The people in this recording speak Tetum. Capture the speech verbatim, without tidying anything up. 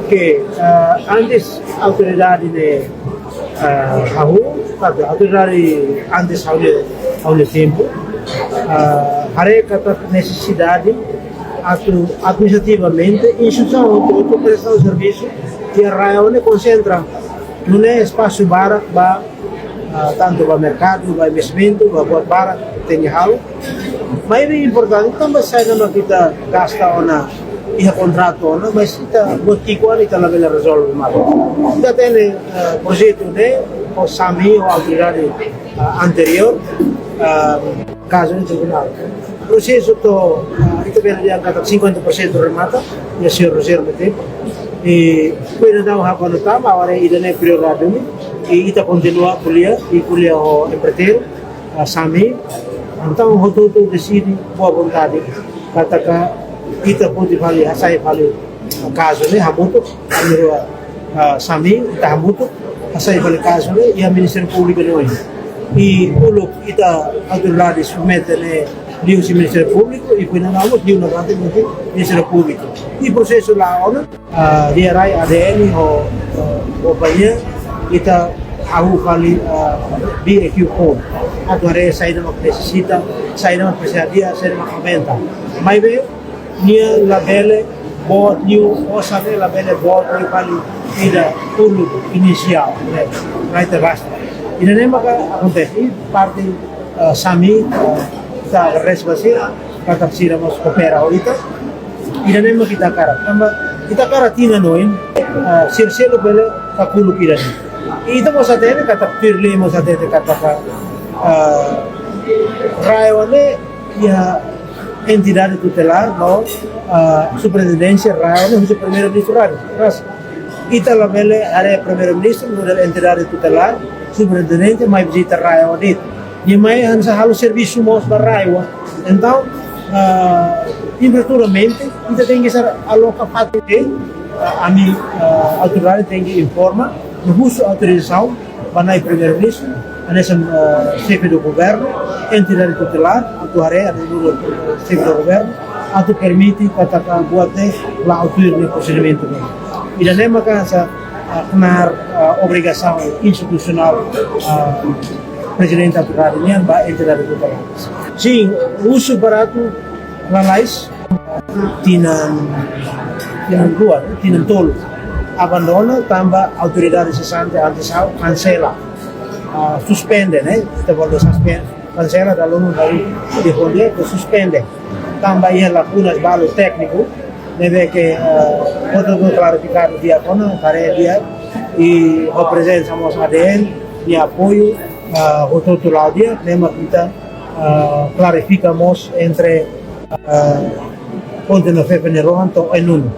Ke, ah, antes autoridade ne'e, ah, hahú, katak autoridade antes hahú, hahú tempu, ah, haree katak nesesidade atu administrativamente instituisaun hotu-hotu prestasaun servisu iha RAEOA ne'e konsentra, nune'e espasu barak ba, ah, tantu ba merkadu, ba investimentu, ba buat barak tenke halo. Maibé importante tanba saida mak ita gasta ona iha kontratu ona, mas ita buat ki'ikoan ita labele rezolve malu. Ita hatene, ah, projetu ne'e ho SAMI, ho autoridade, ah, anteriór, ah, kazu iha tribunál. Prosesu to'o, ah, ita bele dehan katak cinquenta por cento remata, iha señór Rogério Metepo. I kuidadu hak ona tama, agora ida-ne'e prioridade duni, i ita kontinua ko'alia, i ko'alia ho empreiteiru, ah, SAMI. Entaun, hotu-hotu deside boa vontade, katak ita pode fali, hasai fali kazu ne'e hamutuk, ami rua, ah, SAMI, ita hamutuk hasai fali kazu ne'e iha Ministériu Públiku ne'e oin. I uluk ita autoridade submete ne'e liuhusi Ministériu Públiku, i foin ha'u mós liu novamente Ministériu Públiku. I prosesu la'o ona, ah, via rai ADN ho, ah, kompañia, ita hahú fali, ah, B A Q code. Atu haree saida mak nesesita, saida mak presiza di'ak, saida mak aumenta. Maibé, nia labele boot liu, osan ne'e labele boot liu fali ida uluk inisiál, ne'e, ne'e ita gasta. Ida-ne'e maka akontese, i parte, eh, SAMI, eh, ita agradese ba sira, katak sira mós koopera ho ita. Ida-ne'e mak ita hakarak. Tanba ita hakarak tinan oin, eh, sira seluk bele kakuluk ida-ne'e. Ita mós hatene, katak tuir lei mós hatene, katak, eh, RAEOA ne'e iha entidade tutelár no, ah, superintendénsia RAEOA ne'e husi Primeiru-Ministru rasik. Ita labele haree Primeiru-Ministru nu'udar entidade tutelár, superintendente, mai vizita RAEOA de'it. Nia mai hanesan halo servisu mós ba RAEOA. Entaun, ah, infraestruturamente, ita tenke ser aloka fatin, ah, ami, ah, autoridade tenke informa, no husu autorizasaun ba Nai Primeiru-Ministru, hanesan, eh, xefe do governu, entidade tutelár, atu haree, atu nu'udar, eh, xefe do governu, atu permite katak buat ne'e la'o tuir nia prosedimentu ne'e. Ida-ne'e maka hanesan, eh, knaar, eh, obrigasaun institusionál, eh, prezidente autoridade nian ba entidade tutelár. Sin, husu para atu lalais, tinan, tinan rua, tinan tolu. Abandona tanba autoridade sesante antes ha'u kansela. Ah, suspende, ne'e? Ita bolu suspende. Kansela dala ruma, dala ruma, depois de suspende. Tanba iha lakunas balu tékniku, ne'ebé ke, ah, hotu-hotu klarifikadu di'ak ona, haree di'ak, i ho prezensa mós ADN, i apoiu, ah, hotu-hotu la'o di'ak, ne'e mak ita, ah, klarifika mós entre, ah, ponte Nofefe nia rohan to'o oinunu.